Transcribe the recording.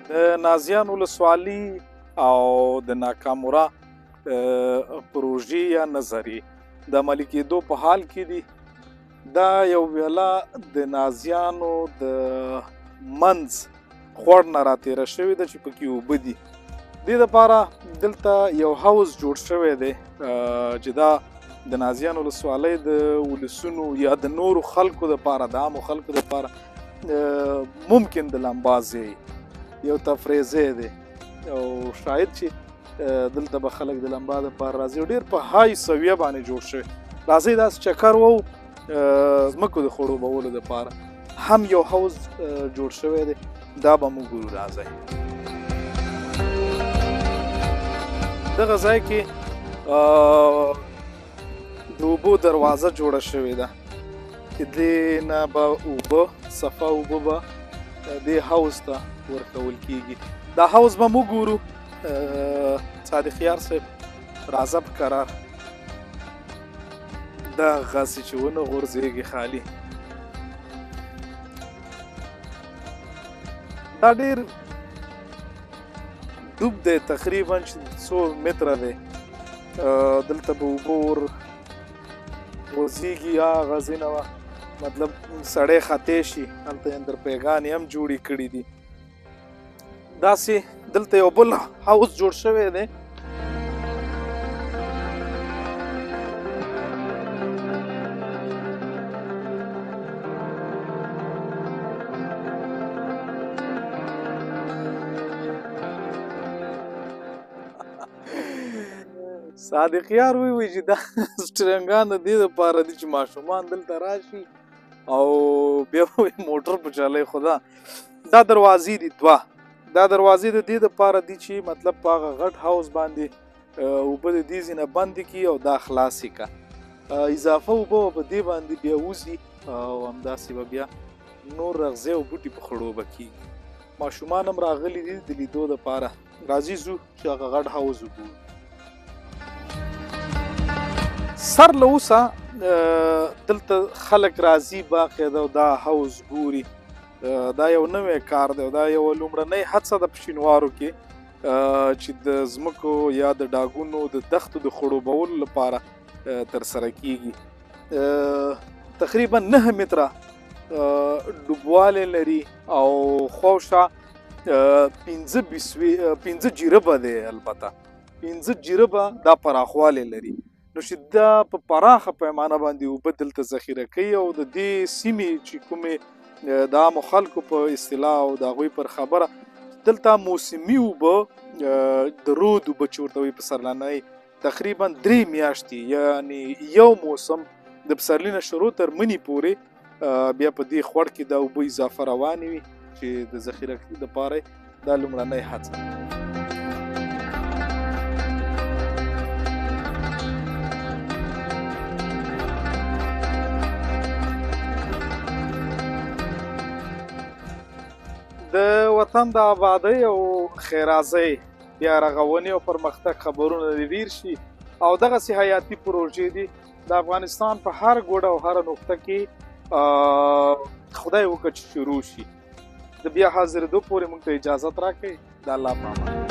د نازیان ولسوالي او د ناکامورا پروژې یا نظریې د عملي کېدو په حال کې دي. دا یو ویاله د نازیانو د منځ خوړ نه راتېره شوې ده چې پکې اوبه دي. دې دپاره دلته یو حوض جوړ شوی دی چې دا د نازیان ولسوالۍ د ولسونو یا د نورو خلکو دپاره، د عامو خلکو دپاره ممکن د لمبا ځای یو تفریح ځای دی او شاید چې دلته به خلک د لمبا دپاره راځي. ډېر په های سویه باندې جوړ شوی. راځئ داسې چکر وو ځمکو د خړوبولو دپاره هم یو حوض جوړ شوی دی، دا به موږ ګورو. راځئ دغه ځای کې د اوبو دروازه جوړه شوې ده چې دې نه به اوبه، صفا اوبه به دې حوض ته ورکول کیږي. دا حوض به موږ ګورو. صادق یار صاحب راځه په کرار، دغسې چې ونه غورځېږي خالي. دا ډېر ډوب دی، تقریبا چې څو متره دی. دلته به اوبه ور غورځېږي، هغه ځینه وه مطلب سړی خطی شي. هلته اندرپیګانې هم جوړې کړي دي. داسې دلته یو بل حوض جوړ شوی دی. صادق یار وی چې دا سټرنګان د دې دپاره دي چې ماشومان دلته راشي او بیا به موټر په چلی. خو دا دروازې دي دوه، دا دروازې د دې دپاره دي چې مطلب په هغه غټ حوض باندې اوبه د دې ځای نه بندې کړي او دا خلاصې کړه. اضافه اوبه به په دې باندې بیا وځي او همداسې به بیا نور رغزی او بوټي په خړوبه کېږي. ماشومان هم راغلي دي د لیدو دپاره. راځي ځو چې هغه غټ حوض وګورو. سر له اوسه دلته خلک راځي باقاعده او دا حوض ګوري. دا یو نوی کار دی او دا یوه لومړنۍ هڅه ده په شینوارو کې چې د ځمکو یا د ډاګونو د دښتو د خړوبولو لپاره ترسره کیږي. تقریبا 9 متره ډوبوالی لري او خواوشا 5 جریبه دی. البته 5 جریبه دا پراخوالی لري. نو چې دا په پراخه پیمانه باندې اوبه دلته ذخیره کوي او د دې سیمې چې کومې د عامو خلکو په اصطلاح او د هغوی پر خبره دلته موسمي اوبه د رود اوبه چې ورته وایي پسرلنۍ تقریبا 3 میاشتې، یعنی یو موسم د پسرلي نه شروع تر مني پورې بیا په دې خوړ کې دا اوبه اضافه روانې وي چې د ذخیره دپاره دا لومړنۍ هڅه. د وطن د آبادۍ او ښېرازۍ، بیا رغونې او پرمختګ خبرونه دې ډېر شي او دغسې حیاتي پروژې دي د افغانستان په هر ګوډه او هره نقطه کې خدای وکړه چې شروع شي. د بیا حاضرېدو پورې موږ ته اجازت راکړئ. د الله په امان.